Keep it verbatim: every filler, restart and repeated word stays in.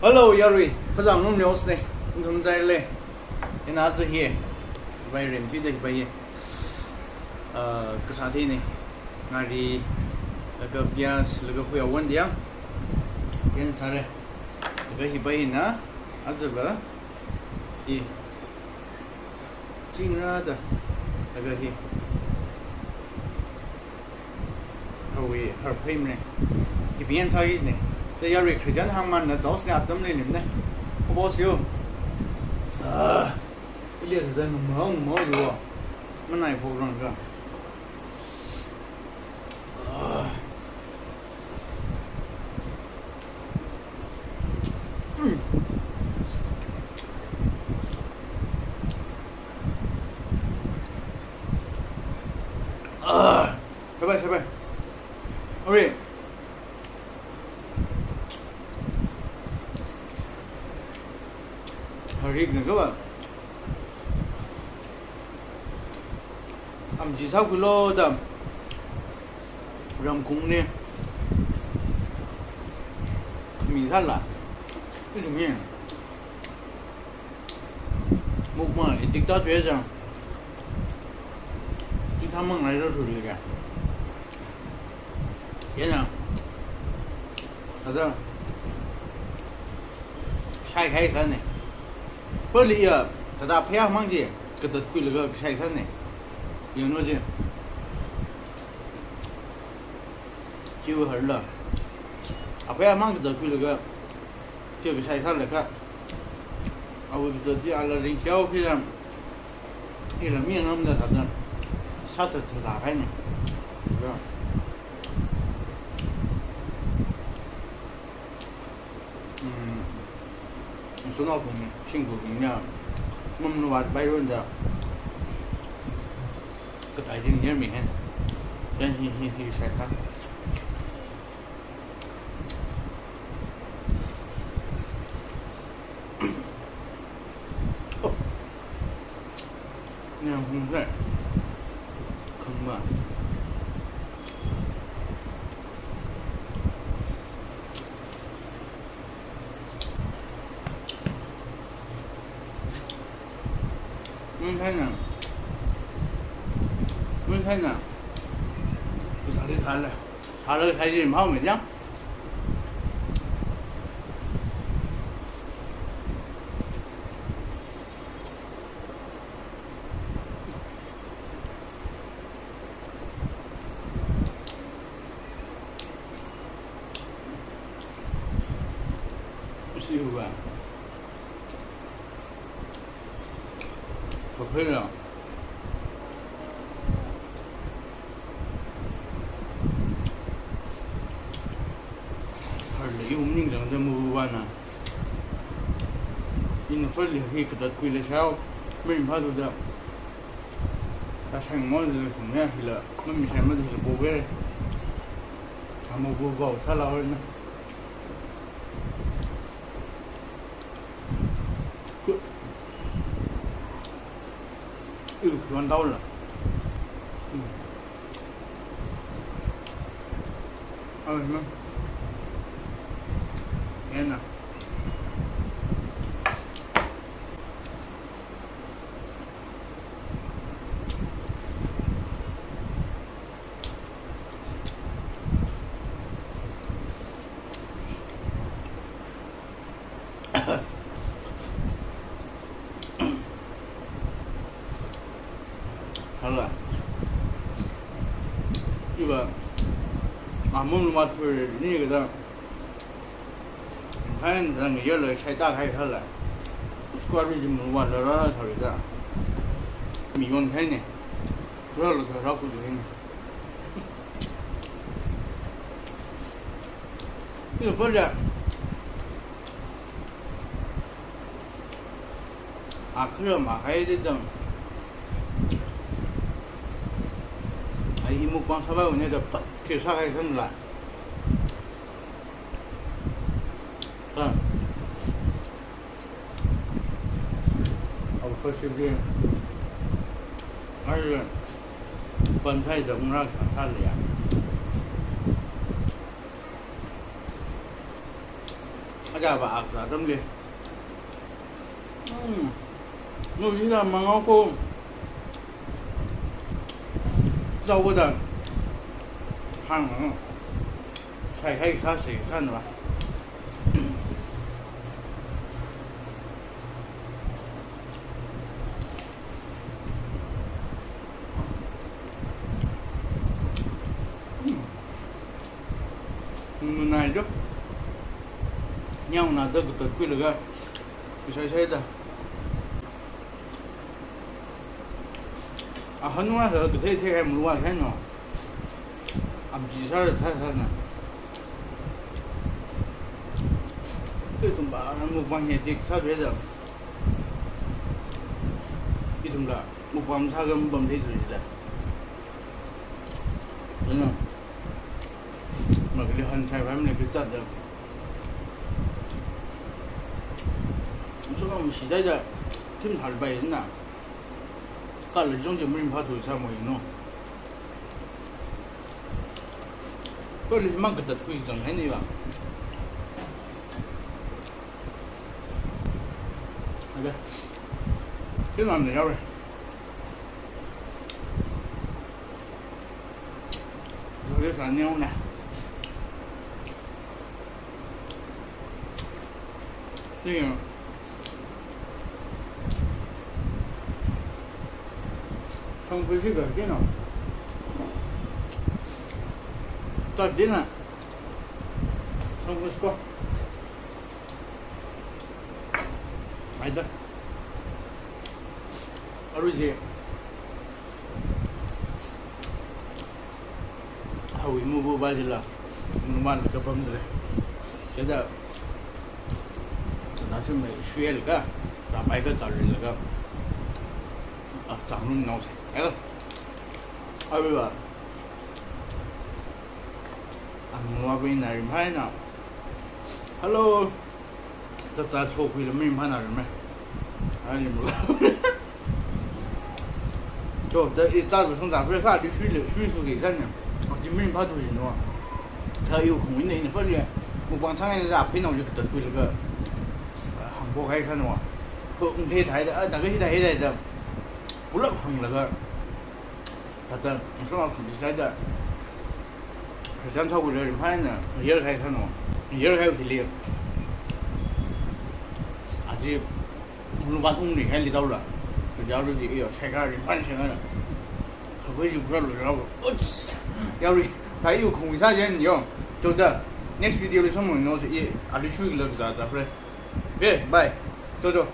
Hello, yarui. Phazāngarumli osne. Nthum zaile. Ina aja hi. Bai rem tui da bai. Ah, kasā thei ne. Ngari, laga pias, laga huya wan dia. Ken sare. Laga hi bai na. Aja ba. Hi. Chingra da. Laga hi. Hawi, har phim ne. Ipian sa is ne. Da yarui Christian hangman na jaus ne atam le nim ne. Ko boss yo. Ah. Ili da ngam ngam yo. Manai program ka. Shabai, shabai. Ore. Harik ne kaba. Am ji sa kulo da. Ramkung ne. Mi sala. Itu mi. Mukma edik ta tuya jang. Chi thamang ngai ro thuri ka. Yana. Ada. Shai khai sa ne. Pali ya. Kada phaya mang ji. Katat kuilaga shai sa ne. Yano ji. Chiu harla. Aphaya mang katat kuilaga. Chiu kashai sālaga. Awo katat chi ala ring chiao khi lam. Ila mi ngam da thāda. Sāthat thāda khai ne. Ya. Hmm. Sunao kung ne, shing kung ne. Mum nuwat bai run da. Katai ding ner mi hen. Then he, he, he shai kha. Nya hung rai. Khangma. Mun thaina. Mun thaina. Pisa de sale. Sale sai de mau me jang. Usi huwa. Kaphe na. Harla i um ning jang da mu wa na. Ina fali hi katat kuila shao. Min pha tu da. Ta shang mo da kum ya hila. Mami shang mo da hila bo gere. Amo bo bo sala hoi na. Ku. Yu kuan dao la. Hmm. Ai ma. Yana. Hala. Iva, mamun mat pur ni kada. Khain rang yellow shai ta khai khala. Squad ri jim wa la ra thari da. Mi yon khai ne. Ra la ra ku de ne. Ni fo ja. A khra ma khai de dang. Ai mukbang sa ba ne da pat ke sa khai san la. Ha. Au first day. Ai, pansai da ngra ka ta le ya. A Java ak atamli. Hmm. Nu hila mangao ko. Zao ko da. Hang. Sai khai sa se san ba. Hmm. Nunai jo. Nyau na da da kuilaga. Sai sai da. A hanua sa da thei thei kai mulwa kai no. Am ji sa sa sa na. Te tum ba mukbang he dik sa de da. Ithumla mukbang sākha mapam thei tui da. China. Makali han chai family ki chat da. Sukam shidai da. Kim thal bai na. Kala jong je maringphā tui sāmo ino. Kali mang katat kui zang hai ni ba. Ada. Kina ne yawe. Dole sa nyau ne. Ni ya. Song fui si ga kina. Ta dina. Song fui sko. Aida. Arui je. Hawi mubu ba jila. Numan ka pam dre. Chida. Nasim me shuel ka. Tapai ka charil ka. Ah, changnung nau se. Aida. Arui ba. Ang nuwa ba ina rim hai na. Hello. Tata chokhuila maringphāna rame. Ani mula. To, da i cha ba sung cha fre kha di shui le, shui su ke kan ne. Ji maringphā tu jin wa. Tha yu khong ina ina fa le. Mukbang chang ina da phe nau le ta kui le ka. Hang bo kai kan wa. Ko ung the thai da, da ga hi da hi da da. Pulak hang la ga. Tata, sung a khum sai da. Christian thau le rim hai na, yer khai khano. Yer khai thili. Aji, mulu ban ung ni khai li dau la. Tu jau ri ji yo, sai ka rim hai sai na. Kha khui ju bra lo jau. Uts. Jau ri, tai yu khong sa jen yo. To da. Next video li sam mo no se ye, ali shui le za za fre. Okay, bye. To to.